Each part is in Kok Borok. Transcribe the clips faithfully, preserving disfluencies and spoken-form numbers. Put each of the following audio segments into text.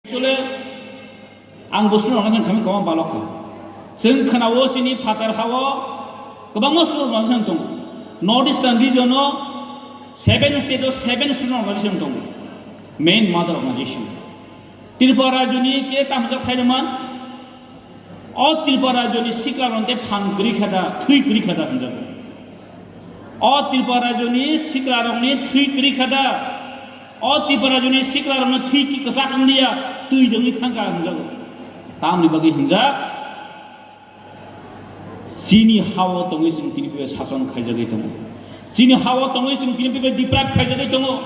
Actually, ang bo student organization kami kwbangma balok kha. Chwng khwnao chini phatar hao kwbangma student organization tongo. North Eastern region o seven state o seven student organization tongo. Main mother organization. Tripura rajyoni ke tamo jak sai rwman? O Tripura rajyoni sikla rong te phan kwrwi kha da, thwi kwrwi kha da hwnjago. O Tripura rajyoni sikla rongni thwi kwrwi kha da. O Tripura rajyoni sikla rongni thwi ki kwchak wngya, twi dongwi thangkha hwnjago. Tamni bagwi hwnjak, chini hao tongwi chwng tini bai sason khaijagwi tongo. Chini hao tongwi chwng tini bai deprive khaijagwi tongo.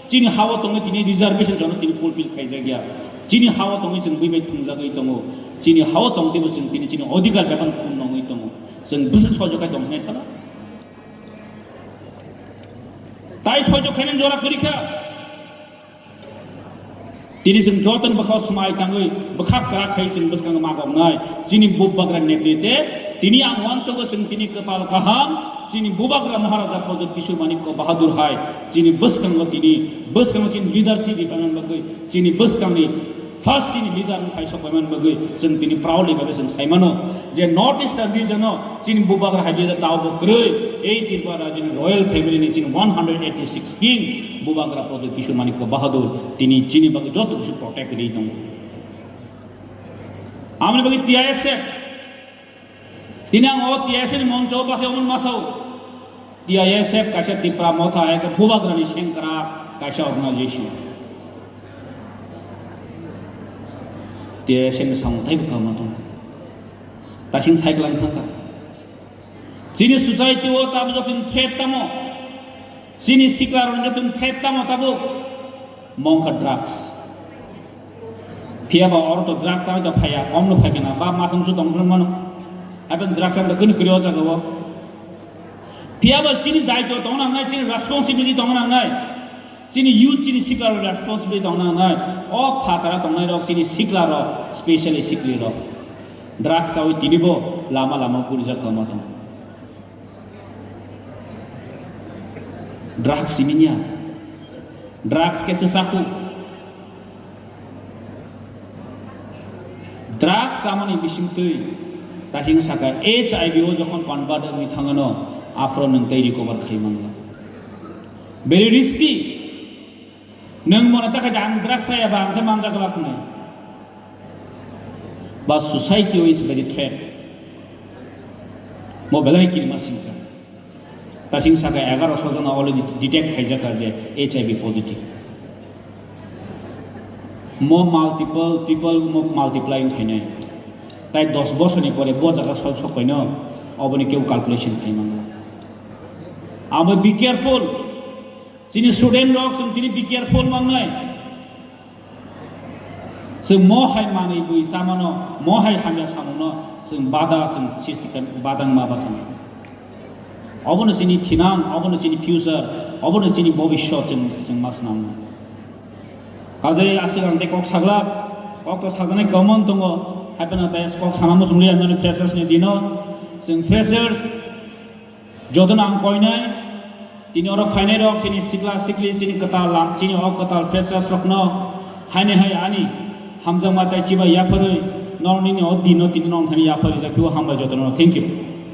Chini hao tongwi tini reservation jono tini fulfill khaijakya. Chini hao tongwi chwng bai thwngjagwi tongo. Chini hao tongwi bo chwng tini chini odhikar bebak khum nongwi tongo. Chwng bwswk soijo khai tong hinai sala. Tai soijo khainani jora kwrwi kha. Tini chwng jotono bwkhao swmai tangwi bwkha kwrak khai chwng bwskango ma koknai. Chini bubagra netrite tini ang uansugo chwng tini kwtal kaham chini bubagra Maharaja Pradyot Kishore Manikya Bahadur hai chini bwskango tini bwskango chini leadership rwphaiman bagwi chini bwskangni first chini leader wng phai sok phaimani bagwi chwng tini proudly babe chwng saimano je North Eastern region o chini bubagra hai leader tao bo kwrwi ei Tripura rajyoni royal family ni chini one hundred eighty six king bubagra Pradyot Kishore Manikya Bahadur tini chini bagwi joto kisi protect ri tongo. Amoni bagwi T I S F tini ang o T I S F ni moncho o bakhe omo masao. T I S F kaisa Tipra Motha, eke bubagrani sengkrak kaisa organization. T I S F ni samung taibo kama tongo. Tasing cycle ang thangka. Chini society o tabuk joto threat tamo. Chini sikla rok joto threat tamo tabuk. Mongkha drugs. Phiya ba oro to drugs chai to phaya, kom no phai kana, ba masam su tong mano. Happen drugs am to kini kiri o jaga o. Phiya ba chini daityo tong nang nai, chini responsibility tong nang nai. Chini youth chini sikla rok responsibility tong nang nai. O phatara tong nai rok chini sikla rok, specially sikli rok. Drugs chawi tini bo lama lama guri jak kama tong. Drugs siminya. Drugs khe se sakhu. Drugs samani bising twi tasing saka H I V o jokhon convert wngwi thangano aphro nwng tei recover khai mangla. Very risky. Nwng mona takhai da ang drugs saya ba ang khe manjak la khwnai. Ba society o is very threat. Mo belai kirima singsa. Tasing saka egaroso jona already detect khaijakha je H I V positive. Mo multiple people mo multiply wng khainai. Tai dos bosorni pore bo jaga sok sok paino oboni keu calculation khai mangla. Amo be careful. Chini student rok chwng tini be careful mangnai. Chwng mo hai manwi bwi chamano, mo hai hamya samungno chwng bada chwng sisti khe badang ma bachana. Obono chini thinang, obono chini future, obono chini bobishyot chwng, chwng ma swnamnai. Kajai aswk ang tei kok saglak, kok to sajaknai common tongo, hai phano tei kok sana muchung liya nani freshers ni dino, chwng freshers, Jotono ang koinai, tini oro phainai rok chini sikla sikli, chini kwtal lam, chini o kwtal freshers rokno haini hai ani hamjakma tei chibai yapharwi norok nini o dino tini norok thani yapharwi jak phio hambai jotono. Thank you.